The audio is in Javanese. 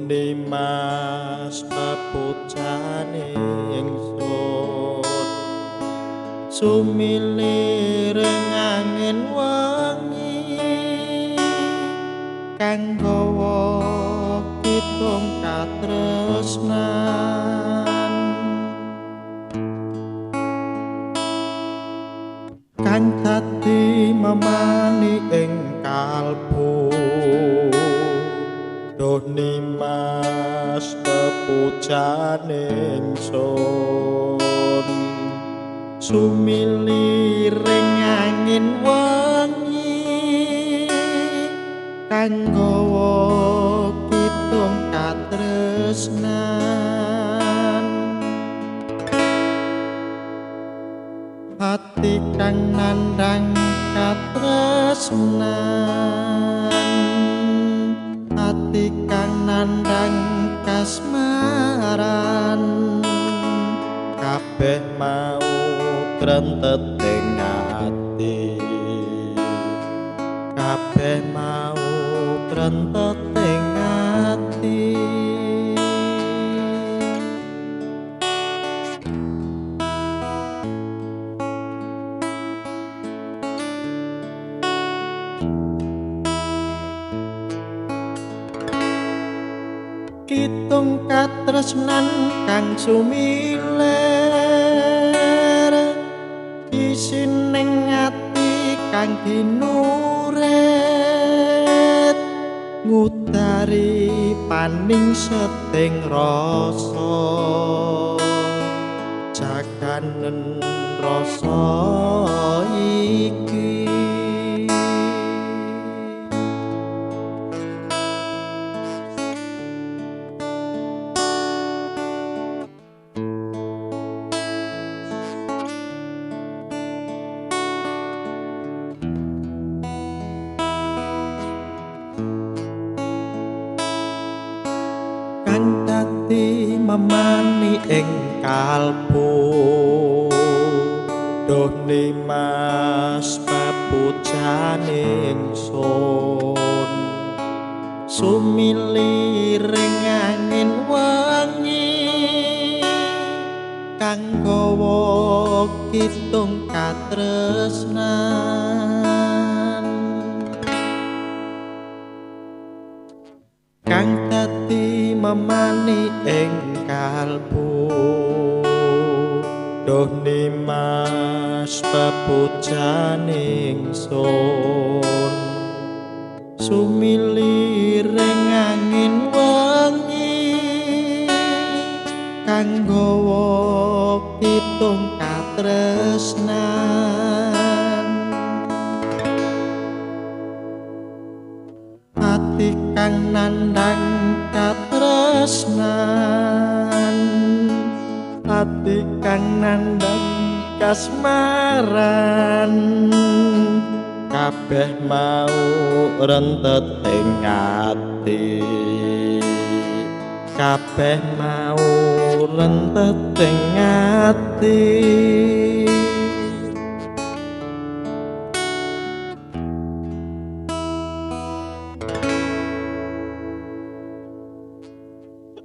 Nimas pepujane ingsun sumilir angin wengi kang gawa kidung katresnan kang dadi memani ing kalbu. Duh Nimas pepujane ingsun sumiliring angin wengi kang gawa kidung katresnan ati kang nandhang katresnan ati kang nandhang kasmaran kabeh mau krentet ing ati kabeh mau krentet ing ati. Kidung katresnan kang sumilir isining ati kang dinuret ngudari paning seting rasa jaganen rasa iki. Kang dadi memani ing kalbu. Duh Nimas pepujane ingsun sumiliring angin wengi kang gawa kidung katresnan kang dadi memani ing kalbu. Duh Nimas pepujane ingsun sumiliring angin wengi kang gawa kidung katresnan ati kang nandhang katresnan ati kang nandhang kasmaran kabeh mau rentet ing ati kabeh mau rentet ing ati.